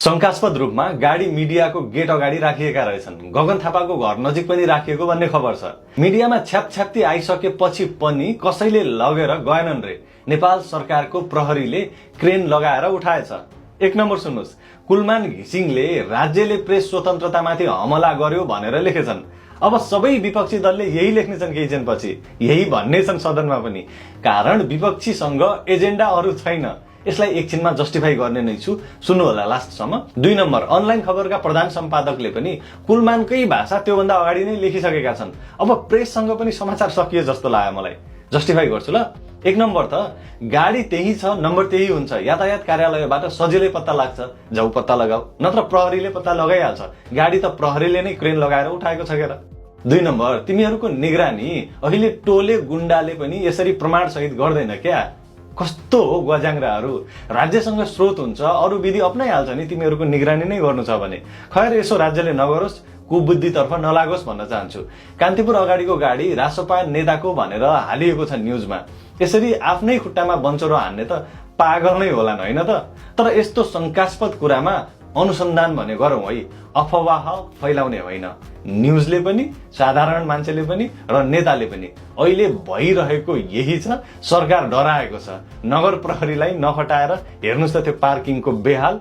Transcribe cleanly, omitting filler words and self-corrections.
शंकास्पद रूपमा गाडी मिडियाको गेट अगाडि राखिएका रहेछन्। गगन थापाको घर नजिक पनि राखिएको भन्ने खबर छ। मिडियामा छ्यापछ्याप्ती आइसकेपछि पनि कसैले लगेर गएनन् रे। नेपाल सरकारको प्रहरीले क्रेन लगाएर उठाएछ। एक नम्बर सुन्नुस्, कुलमान घिसिङले राज्यले प्रेस स्वतन्त्रतामाथि हमला गर्यो भनेर लेखेछन्। अब सबै विपक्षी दलले यही लेख्नेछन् केही क्षणपछि, यही भन्ने छन् सदनमा पनि। कारण विपक्षीसँग एजेन्डा अरू छैन। यसलाई एकछिनमा जस्टिफाई गर्ने नै छु, सुन्नु होला लास्टसम्म। 2 नम्बर, अनलाइन खबरका प्रधान सम्पादकले पनि कुलमानकै भाषा त्योभन्दा अगाडि नै लेखिसकेका छन्। अब प्रेससँग पनि समाचार सकिए जस्तो लाग्यो मलाई। जस्टिफाई गर्छु ल। 1 नम्बर त गाडी त्यही छ, नम्बर त्यही हुन्छ। यातायात कार्यालयबाट सजिलै पत्ता लाग्छ, जाऊ पत्ता लगाऊ, नत्र प्रहरीले पत्ता लगाइहाल्छ। गाडी त प्रहरीले नै क्रेन लगाएर उठाएको छ के र। 2 नम्बर, तिमीहरूको निगरानी अहिले टोले गुण्डाले पनि यसरी प्रमाण सहित गर्दैन क्या। कस्तो हो ग्वाजाङ्ग्राहरू। राज्यसँग स्रोत हुन्छ, अरू विधि अपनाइहाल्छ नि तिमीहरूको निगरानी नै गर्नु छ भने। खैर यसो राज्यले नगरोस्, कुबुद्धितर्फ नलागोस् भन्न चाहन्छु। कान्तिपुर अगाडिको गाडी रासपा नेताको भनेर हालिएको छ न्युजमा। यसरी आफ्नै खुट्टामा बन्चरो हान्ने त पागल नै होलान् होइन त। तर यस्तो शंकास्पद कुरामा अनुसन्धान भने गरौँ है, अफवाह फैलाउने होइन। न्युजले पनि, साधारण मान्छेले पनि र नेताले पनि। अहिले भइरहेको यही छ। सरकार डराएको छ। नगर प्रहरीलाई नखटाएर हेर्नुस् त त्यो पार्किङको बेहाल।